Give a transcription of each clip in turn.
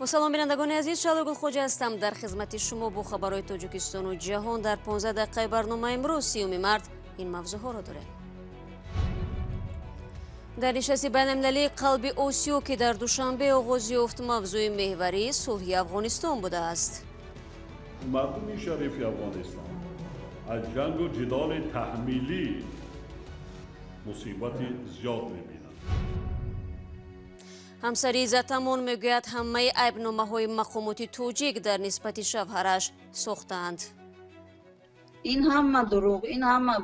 Бо салом бинандагони азиз, Шалугул Хоҷа ҳастам дар хизмати шумо бо хабарҳои Тоҷикистону ҷаҳон. Дар 15 дақиқаи барнома имрӯз 30 март ин мавзӯъҳоро дорем. Дар нишасти байналмилалии қалби Осиё, ки дар Душанбе оғоз ёфт, мавзӯи меҳварии сулҳи Афғонистон будааст. Мардуми шарифи Афғонистон аз ҷангу ҷидоли таҳмилӣ мусибати зиёд мебинанд. Ҳамсари Иззатамон мегӯяд, ҳамаи айбномаҳои мақомоти тоҷик дар нисбати шавҳараш сохтаанд. Ин ҳама дурӯғ, ин ҳама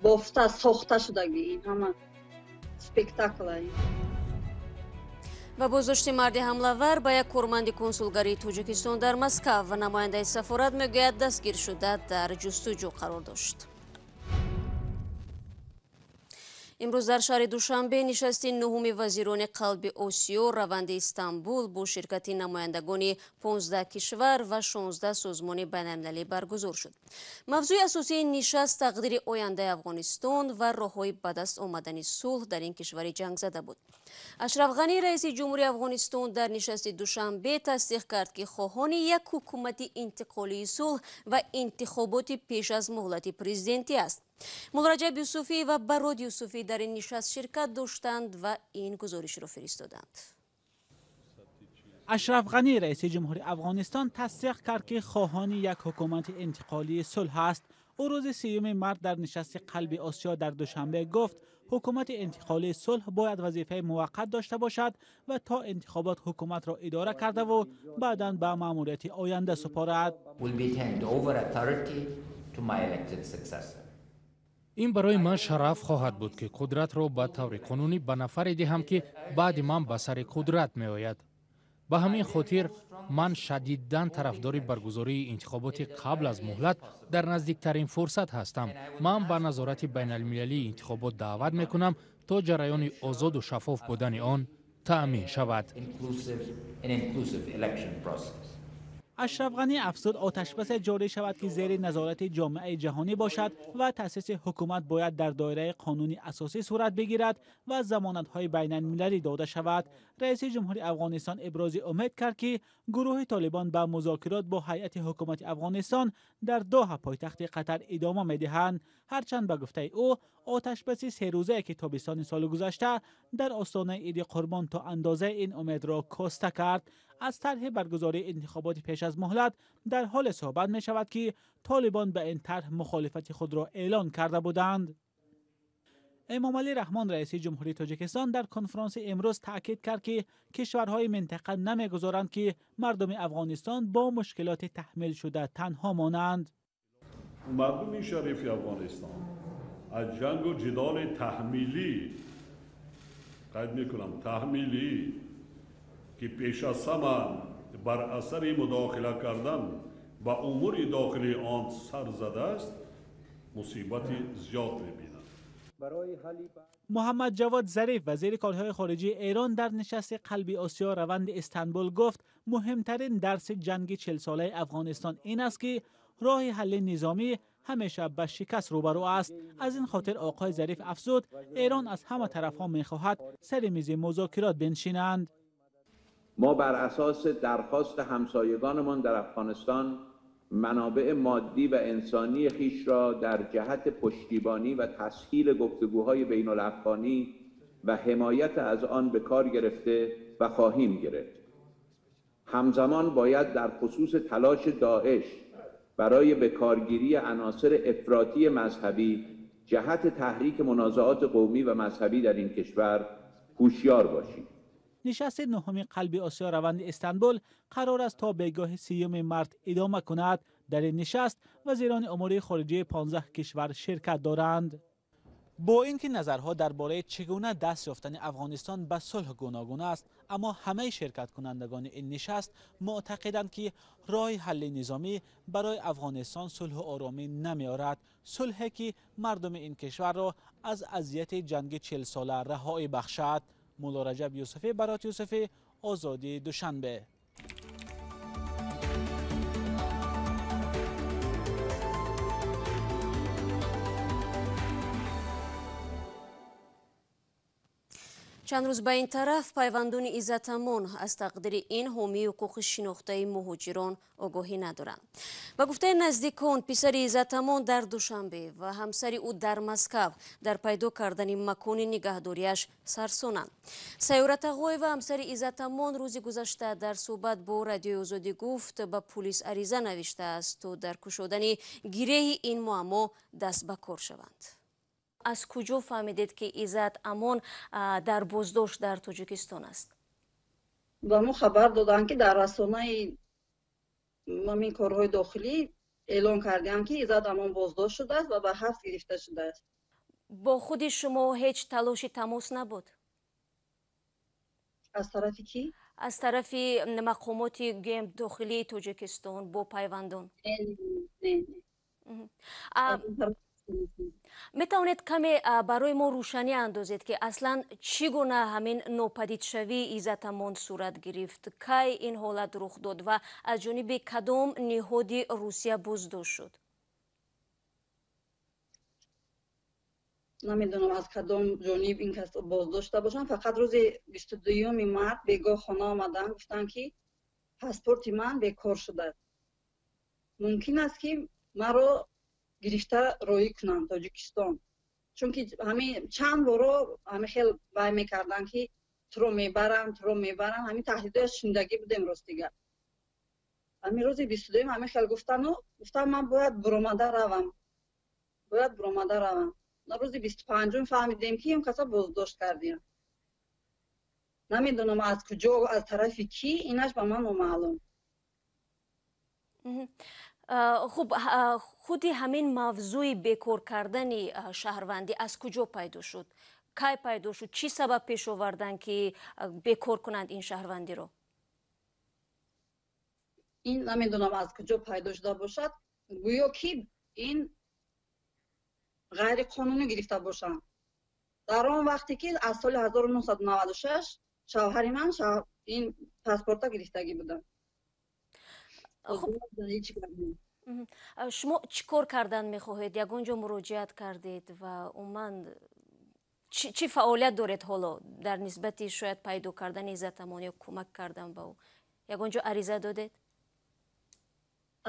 бофта сохта шудагӣ, ин ҳама спектакл. Ва боздошти марди ҳамлавар ба як корманди консулгарии Тоҷикистон дар Москав ва намояндаи сафорат мегӯяд, дастгир шуда дар ҷустуҷӯ қарор дошт. Имрӯз дар шаҳри Душанбе нишасти нуҳуми вазирони қалби Осиё раванди Истанбул бо ширкати намояндагони 15 кишвар ва 16 созмони байналмилалӣ баргузор шуд. Мавзӯи асосии нишаст тақдири ояндаи Афғонистон ва роҳҳои ба даст омадани сулҳ дар ин кишвари ҷангзада буд. Ашраф Ғанӣ, раиси ҷумҳури Афғонистон, дар нишасти Душанбе тасдиқ кард, ки хоҳони як ҳукумати интиқолии сулҳ ва интихоботи пеш аз муҳлати президентӣ аст. Муллораҷаб Юсуфӣ ва Барод Юсуфӣ дар ин нишаст ширкат доштанд ва ин гузоришро фиристоданд. Ашраф Ғанӣ, раиси ҷумҳури Афғонистон, тасдиқ кард, ки хоҳони як ҳукумати интиқолии сулҳ аст. Ӯ рӯзи 30 март дар нишасти қалби Осиё дар Душанбе гуфт, ҳукумати интиқолии сулҳ бояд вазифаи муваққат дошта бошад ва то интихобот ҳукуматро идора кардаву баъдан ба маъмурияти оянда супорад. Ин барои ман шараф хоҳад буд, ки қудратро ба таври қонунӣ ба нафаре диҳам, ки баъди ман ба сари қудрат меояд. Ба ҳамин хотир ман шадидан тарафдори баргузории интихоботи қабл аз муҳлат дар наздиктарин фурсат ҳастам. Ман ба назорати байналмилалии интихобот даъват мекунам, то ҷараёни озоду шаффоф будани он таъмин шавад. Ашраф Ғанӣ афзуд, оташбасе ҷорӣ шавад, ки зери назорати ҷомеаи ҷаҳонӣ бошад ва таъсиси ҳукумат бояд дар доираи қонуни асосӣ сурат бигирад ва замонатҳои байналмилалӣ дода шавад. Раиси ҷумҳури Афғонистон ибрози умед кард, ки гурӯҳи Толибон ба музокирот бо ҳайати ҳукумати Афғонистон дар Доҳа, пойтахти Қатар, идома медиҳанд. Ҳарчанд ба гуфтаи ӯ оташбаси серӯзае, ки тобистони соли гузашта дар остонаи Иди Қурбон то андозаи ин умедро коста кард. Аз тарҳи баргузории интихоботи пеш аз муҳлат дар ҳоле суҳбат мешавад, ки Толибон ба ин тарҳ мухолифати худро эълон карда буданд. Эмомалӣ Раҳмон, раиси ҷумҳурии Тоҷикистон, дар конфронси имрӯз таъкид кард, ки кишварҳои минтақа намегузоранд, ки мардуми Афғонистон бо мушкилоти таҳмилшуда танҳо монанд. Мардуми шарифи Афғонистон аз ҷангу ҷидоли таҳмилӣ, қайд мекунам таҳмилӣ, ки пеш аз ҳама бар асари мудохила кардан ба умури дохилии он сар задааст, мусибати зиёд мебинад. Муҳаммад Ҷавод Зариф, вазири корҳои хориҷии Эрон, дар нишасти қалби Осиё раванди Истанбул гуфт, муҳимтарин дарси ҷанги 40-солаи Афғонистон ин аст, ки роҳи ҳалли низомӣ ҳамеша ба шикаст рӯбарӯ аст. Аз ин хотир оқои Зариф афзуд, Эрон аз ҳама тарафҳо мехоҳад сари мизи музокирот биншинанд. ما بر اساس درخواست همسایگانمان در افغانستان منابع مادی و انسانی خویش را در جهت پشتیبانی و تسهیل گفتگوهای بین الافغانی و حمایت از آن به کار گرفته و خواهیم گرفت. همزمان باید در خصوص تلاش داعش برای بکارگیری عناصر افراطی مذهبی جهت تحریک منازعات قومی و مذهبی در این کشور هوشیار باشیم. нишасти нуҳуми қалби Осиё раванди Истанбул қарор аст то бегоҳи 30 март идома кунад. Дар ин нишаст вазирони умури хориҷии 15 кишвар ширкат доранд. Бо ин ки назарҳо дар бораи чӣ гуна даст ёфтани Афғонистон ба сулҳ гуногун аст, аммо ҳамаи ширкаткунандагони ин нишаст муътақиданд, ки роҳи ҳалли низомӣ барои Афғонистон сулҳу оромӣ намеорад, сулҳе ки мардуми ин кишварро аз азияти ҷанги 40-сола раҳоӣ бахшад. Муллораҷаб Юсуфӣ, Барот Юсуфӣ, Озодӣ, Душанбе. Чанд рӯз ба ин тараф пайвандони Иззат Амон аз тақдири ин ҳомии ҳуқуқи шинохтаи муҳоҷирон огоҳӣ надоранд. Ба гуфтаи наздикон, писари Иззат Амон дар Душанбе ва ҳамсари ӯ дар Москав дар пайдо кардани макони нигаҳдориаш сарсонанд. Сайёра Тағоева, ҳамсари Иззат Амон, рӯзи гузашта дар суҳбат бо Радиои Озодӣ гуфт, ба пулис ариза навиштааст, то дар кушодани гиреҳи ин муаммо даст ба кор шаванд. Аз куҷо фаҳмидед, ки Иззат Амон дар боздошт дар Тоҷикистон аст? Ба мо хабар доданд, ки дар расонаи ҳамин корҳои дохилӣ эълон карданд, ки Иззат Амон боздошт шудааст ва ба ҳабс гирифта шудааст. Бо худи шумо ҳеҷ талоши тамос набуд? Аз тарафи кӣ? Аз тарафи мақомоти гӯем дохилии Тоҷикистон, бо пайвандон. Не. Метавонед каме барои мо рӯшанӣ андозед, ки аслан чӣ гуна ҳамин нопадидшавии Иззат Амон сурат гирифт, кай ин ҳолат рух дод ва аз ҷониби кадом ниҳоди Русия боздошт шуд? Намедонам, аз кадом ҷониб ин кас боздошта бошанд. Фақат рӯзи 22-юми март бегоҳ хона омаданд, гуфтанд, ки паспорти ман бекор шудааст, мумкин аст, ки маро гирифта роҳӣ кунанд Тоҷикистон, чунки ҳамин чанд боро ҳамин хел вай мекарданд, ки туро мебарам, туро мебарам. Ҳамин таҳдидояш шунидагӣ будем. Ростига, ҳамин рӯзи 22-юм ҳамин хел гуфтану гуфтам, ман бояд буромада равам, бояд буромада равам. Рӯзи 25-ум фаҳмидем, ки ин каса боздошт кардем. Намедонам, аз куҷо, аз тарафи кӣ, инаш ба ман номаълум. Хуб, худи ҳамин мавзӯи бекор кардани шаҳрвандӣ аз куҷо пайдо шуд, кай пайдо шуд, чӣ сабаб пеш оварданд, ки бекор кунанд ин шаҳрвандиро? Ин намедонам, аз куҷо пайдо шуда бошад. Гӯё ки ин ғайриқонунӣ гирифта бошанд. Дар он вақте ки аз соли 1996 шавҳари ман ин паспорта гирифтагӣ буданд. Шумо чӣ кор кардан мехоҳед? Ягон ҷо муроҷиат кардед ва умуман чӣ фаъолият доред ҳоло дар нисбати шояд пайдо кардани Иззат Амон ё кӯмак кардан ба ӯ? Ягон ҷо ариза додед?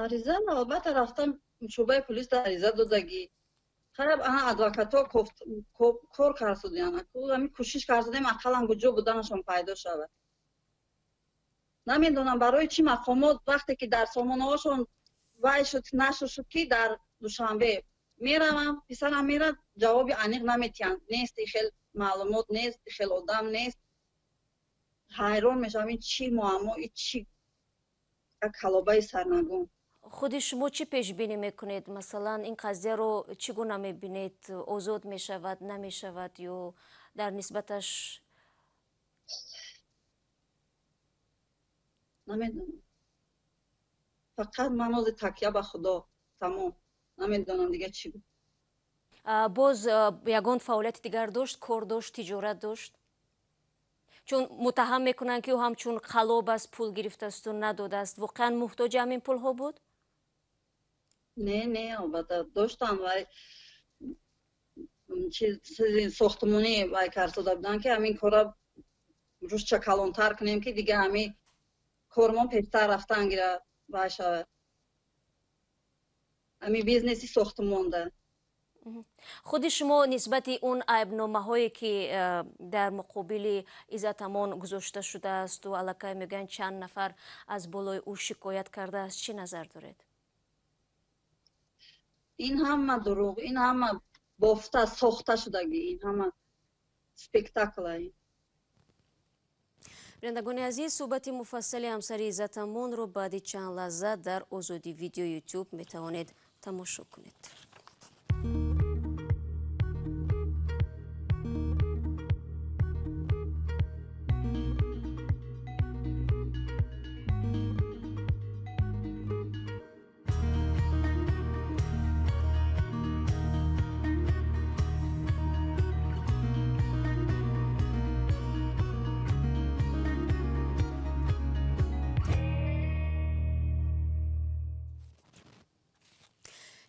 Ариза, албатта, рафтам шӯъбаи полис, ариза додагӣ. Хараб, ана адвокатҳо кор карсудиян, ҳамин кӯшиш карсудем, ақаллан куҷо буданашон пайдо шавад. Намедонам, барои чӣ мақомот, вақте ки дар сомонаҳошон вай шуд, нашр шуд, ки дар Душанбе меравам, писарам мерад, ҷавоби аниқ наметиҳанд. Нест хел маълумот, нест хел одам, нест. Ҳайрон мешавам, ин чӣ муаммо, ин чӣ як ҳалобаи сарнагун. Худи шумо чӣ пешбинӣ мекунед? Масалан, ин қазияро чӣ гуна мебинед? Озод мешавад, намешавад ё дар нисбаташ? Намедонам, фақат ман ҳозир такя ба Худо, тамом. Намедонам дига чӣ. Боз ягон фаъолияти дигар дошт, кор дошт, тиҷорат дошт? Чун муттаҳам мекунанд, ки ӯ ҳамчун қалоб аст, пул гирифтаасту надодааст. Воқеан муҳтоҷи ҳамин пулҳо буд? Не, албатта, доштам. Вай чизи сохтмонӣ вай карсода буданд, ки ҳамин кора рушдша калонтар кунем, ки дига ҳамин кормон пештар рафтан гира, вай шавад, ҳамин бизнеси сохтмонда. Худи шумо нисбати он айбномаҳое, ки дар муқобили Иззат Амон гузошта шудаасту аллакай мегӯянд, чанд нафар аз болои ӯ шикоят кардааст, чӣ назар доред? Ин ҳама дурӯғ, ин ҳама бофта сохта шудагӣ, ин ҳама спектакла. Бинандагони азиз, суҳбати муфассали ҳамсари Иззат Амонро баъди чанд лаҳза дар Озодӣ Видео Ютуб метавонед тамошо кунед.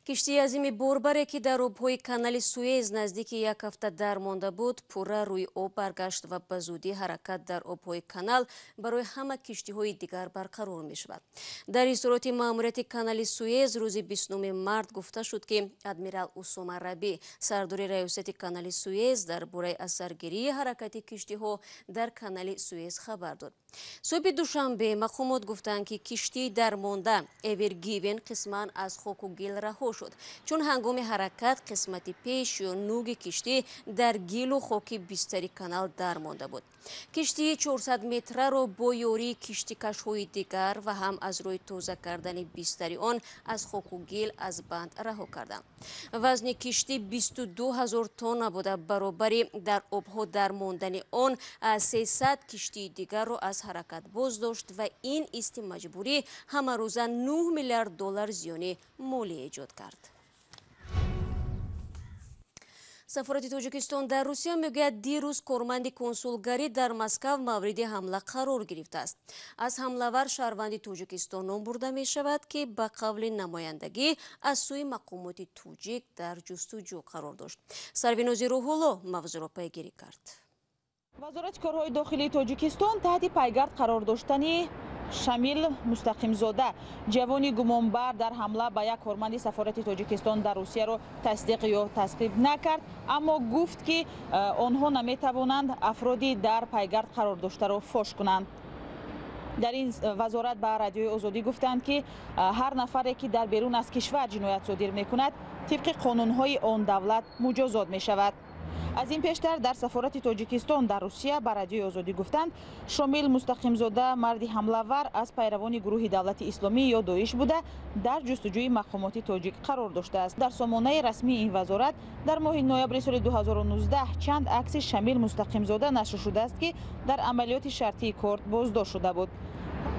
Киштии азими борбаре, ки дар обҳои канали Суэз наздики як ҳафта дармонда буд, пурра рӯи об баргашт ва ба зудӣ ҳаракат дар обҳои канал барои ҳама киштиҳои дигар барқарор мешавад. Дар изҳороти маъмурияти канали Суэз рӯзи 29 март гуфта шуд, ки адмирал Усома Раби, сардори раёсати канали Суэз, дар бораи асаргирии ҳаракати киштиҳо дар канали Суэз хабар дод. Субҳи душанбе мақомот гуфтанд, ки киштии дармонда Эвер Гивен қисман аз хоку гил раҳо шуд, чун ҳангоми ҳаракат қисмати пеш ё нуги киштӣ дар гилу хоки бистари канал дармонда буд. Киштии 400 метраро бо ёрии киштикашҳои дигар ва ҳам аз рӯи тоза кардани бистари он аз хоку гил аз банд раҳо карданд. Вазни киштӣ 22 ҳазор тонна буда, баробари дар обҳо дармондани он 300 киштии дигарро аз ҳаракат боздошт ва ин исти маҷбурӣ ҳамарӯза 9 миллиард доллар зиёни молӣ эҷод кард. Сафорати Тоҷикистон дар Русия мегӯяд, дирӯз корманди консулгарӣ дар Москав мавриди ҳамла қарор гирифтааст. Аз ҳамлавар шаҳрванди Тоҷикистон ном бурда мешавад, ки ба қавли намояндагӣ аз сӯи мақомоти тоҷик дар ҷустуҷӯ қарор дошт. Сарвинози Рӯҳулло мавзӯъро пайгирӣ кард. Вазорати корҳои дохилии Тоҷикистон таҳти пайгард қарор доштани Шамил Мустақимзода, ҷавони гумонбар дар ҳамла ба як корманди сафорати Тоҷикистон дар Русияро тасдиқ ё тасвиб накард, аммо гуфт, ки онҳо наметавонанд афроди дар пайгард қарор доштаро фош кунанд. Дар ин вазорат ба Радиои Озодӣ гуфтанд, ки ҳар нафаре, ки дар берун аз кишвар ҷиноят содир мекунад, тибқи қонунҳои он давлат муҷозот мешавад. Аз ин пештар дар сафорати Тоҷикистон дар Русия ба Радиои Озодӣ гуфтанд, Шомил Мустақимзода, марди ҳамлавар, аз пайравони гурӯҳи Давлати Исломӣ ё Доиш буда, дар ҷустуҷӯи мақомоти тоҷик қарор доштааст. Дар сомонаи расмии ин вазорат дар моҳи ноябри соли 2019 чанд акси Шамил Мустақимзода нашр шудааст, ки дар амалиёти шартии корт боздошт шуда буд.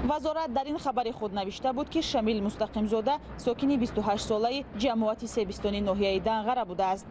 Вазорат дар ин хабари худ навишта буд, ки Шамил Мустақимзода сокини 28-солаи ҷамоати Себистони ноҳияи Данғара будааст.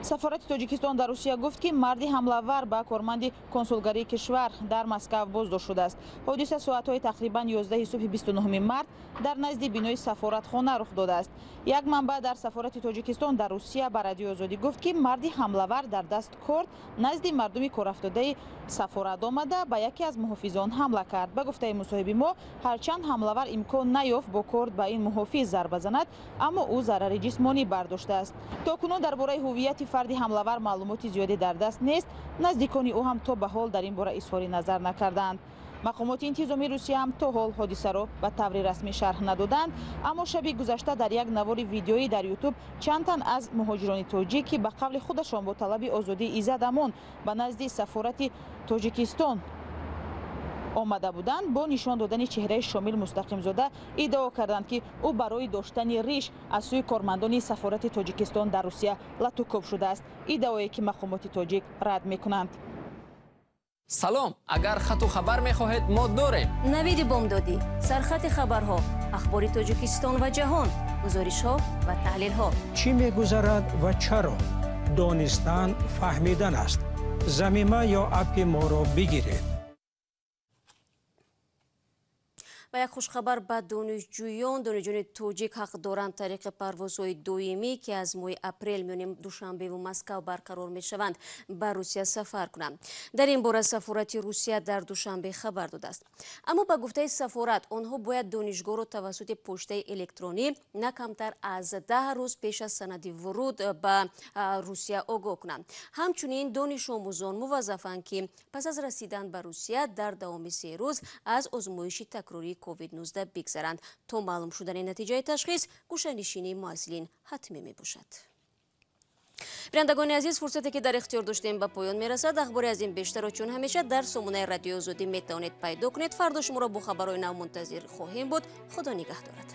Сафорати Тоҷикистон дар Русия гуфт, ки марди ҳамлавар ба корманди консулгарии кишвар дар Москав боздошт шудааст. Ҳодиса соатҳои тақрибан 11 субҳи 29 март дар назди бинои сафоратхона рух додааст. Як манбаъ дар сафорати Тоҷикистон дар Русия ба Радиои Озодӣ гуфт, ки марди ҳамлавар дар даст корд назди мардуми корафтодаи сафорат омада, ба яке аз муҳофизон ҳамла кард. Ба гуфтаи мусоҳиби мо, ҳарчанд ҳамлавар имкон наёфт бо корд ба ин муҳофиз зарба занад, аммо ӯ зарари ҷисмонӣ бардоштааст. То кунун дар бораи ҳуввияти фарди ҳамлавар маълумоти зиёде дар даст нест. Наздикони ӯ ҳам то ба ҳол дар ин бора изҳори назар накарданд. Мақомоти интизомии Русия ҳам то ҳол ҳодисаро ба таври расмӣ шарҳ надоданд, аммо шаби гузашта дар як навори видеоӣ дар Ютуб чанд тан аз муҳоҷирони тоҷик, ки ба қавли худашон бо талаби озодии Иззат Амон ба назди сафорати Тоҷикистон омада буданд, бо нишон додани чеҳраи Шомил Мустақимзода иддао карданд, ки ӯ барои доштани риш аз сӯи кормандони сафорати Тоҷикистон дар Русия латукӯб шудааст, иддаое ки мақомоти тоҷик рад мекунанд. Салом, агар хату хабар мехоҳед, мо дорем. Навиди бомдодӣ, сархати хабарҳо, ахбори Тоҷикистон ва ҷаҳон, гузоришҳо ва таҳлилҳо. Чӣ мегузарад ва чаро? Донистан фаҳмидан аст. Замима ё аппи моро бигиред. Ва як хушхабар ба донишҷӯён. Донишҷӯёни тоҷик ҳақ доранд тариқи парвозҳои доимӣ, ки аз моҳи апрел миёни Душанбеву Москав барқарор мешаванд, ба Русия сафар кунанд. Дар ин бора сафорати Русия дар Душанбе хабар додааст. Аммо ба гуфтаи сафорат, онҳо бояд донишгоҳро тавассути почтаи электронӣ на камтар аз 10 рӯз пеш аз санади вуруд ба Русия огоҳ кунанд. Ҳамчунин донишомӯзон муваззафанд, ки пас аз расидан ба Русия дар давоми 3 рӯз аз озмоиши такрории COVID-19 бигзаранд. То маълум шудани натиҷаи ташхис, гӯшанишинии муҳассилин ҳатмӣ мебошад. Бинандагони азиз, фурсате ки дар ихтиёр доштем ба поён мерасад. Ахбори аз ин бештарро чун ҳамеша дар сомонаи Радиои Озодӣ метавонед пайдо кунед. Фардо шуморо бо хабарҳои нав мунтазир хоҳем буд. Худо нигаҳдорад.